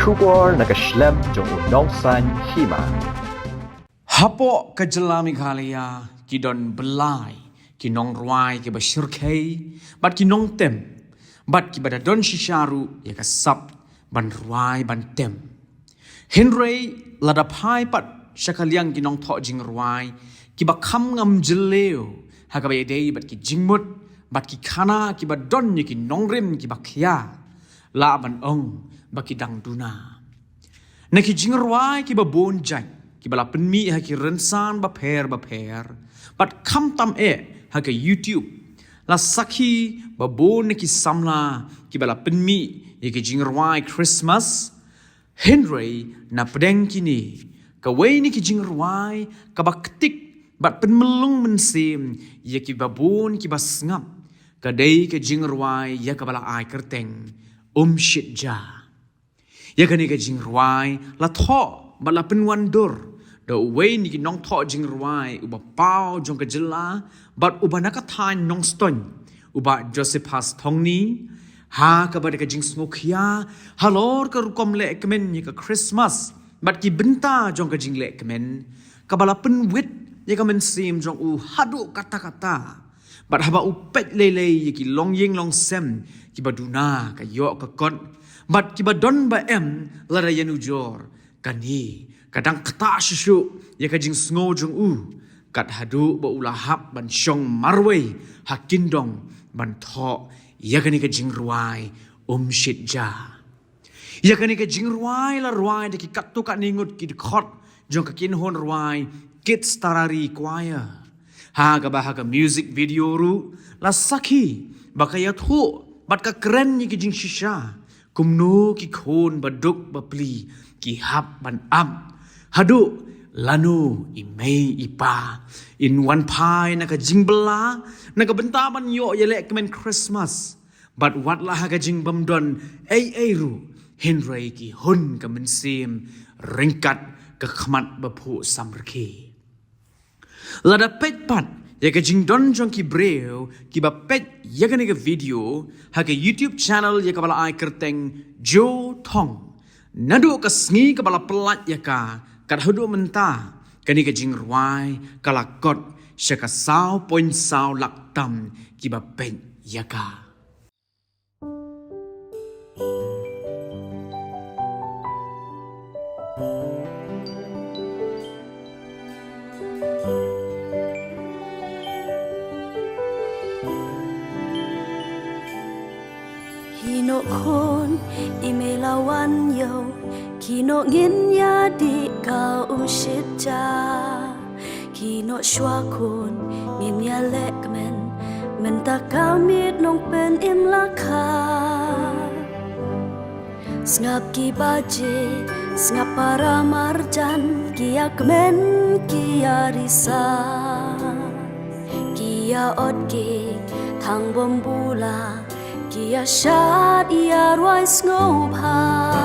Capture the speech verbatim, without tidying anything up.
Khubor na ka shlem jong u Nongsaiñ Hima. Hapoh ka jylla Meghalaya ki don blai ki nongrwai kiba shyrkhei bad ki nongtem, bad kiba da don shisha ruh ïa ka sap ban rwai ban tem. Hynrei lada phai pat sha ka liang ki nongthoh jingrwai kiba kham ngam jylliew ha kaba ïadei bad ki jingmut bad ki khana kiba don ïa ki nongrim kiba khia, lah ban ong ba ki dang duna. Na ki jingrwai kiba bun jait kiba la pynmih ha ki rynsan bapher bapher bad khamtam eh ha ka YouTube, la sakhi ba bun na ki samla kiba la pynmih ïa ki jingrwai Christmas. Hynrei na pdeng kine, kawei na ki jingrwai kaba ktik bad pynmlung mynsiem ïa kiba bun kiba sngap, ka dei ka jingrwai ïa kaba la ai kyrteng Um Shit Ja. Ïa kane ka jingrwai la thoh bad la pynwandur da uwei na ki nongthoh jingrwai uba paw jong ka jylla bad uba na ka thaiñ Nongstoiñ, u Bah Josephus Thongni, ha kaba da ka jingsngewkhia halor ka rukom lehkmen ïa ka Christmas bad ki bynta jong ka jinglehkmen, kaba la pynwit ïa ka mynsiem jong u haduh katta katta. Bad haba u peit lei lei ïa ki longïing longsem kiba duna ka ïoh ka kot bad kiba don ba em lada ïanujor, kane ka dang ktah shuh shuh ïa ka jingsngew jong u, kat haduh ba u la hap ban shong marwei ha kyndong ban thoh ïa kane ka jingrwai Um Shit Ja. Ïa kane ka jingrwai la rwai da ki katto katne ngut ki dkhot jong ka kynhun rwai Kids Tarari Choir, ha kaba ha ka music video ruh la sakhi ba ka ïathuh bad ka kren ïa ki jingshisha kumno ki khun ba duk ba pli ki hap ban ap haduh lano i mei i pa in wan phai na ka jingbylla na ka bynta ban ïoh ïalehkmen Christmas. Bad wat la ha ka jingbymdon ei ei ruh, hynrei ki hun ka mynsiem ryngkat ka khmat ba phuh samrkhie. Lada peit pat ïa ka jingdon jong ki briew kiba peit ïa kane ka video ha ka YouTube channel ïa kaba la ai kyrteng Joe Thong, naduh ka sngi kaba la pyllait ïa ka kat haduh mynta, kane ka jingrwai ka la kot sha ka saw point saw lak tam kiba peit ïa ka. Hi noh khun, i mei la wan ïew, ki noh ngin ïa dih ka Um Shit Ja. Ki noh shuwa khun, ngin ïalehkmen, mynta ka miet Nongpynim la kha. Sngap ki baje, sngap para marjan, ki ïa kmen, ki ïa risa. Ki ïa ot ki thang bom bula, ki ïa shad ïa rwai sngewbha.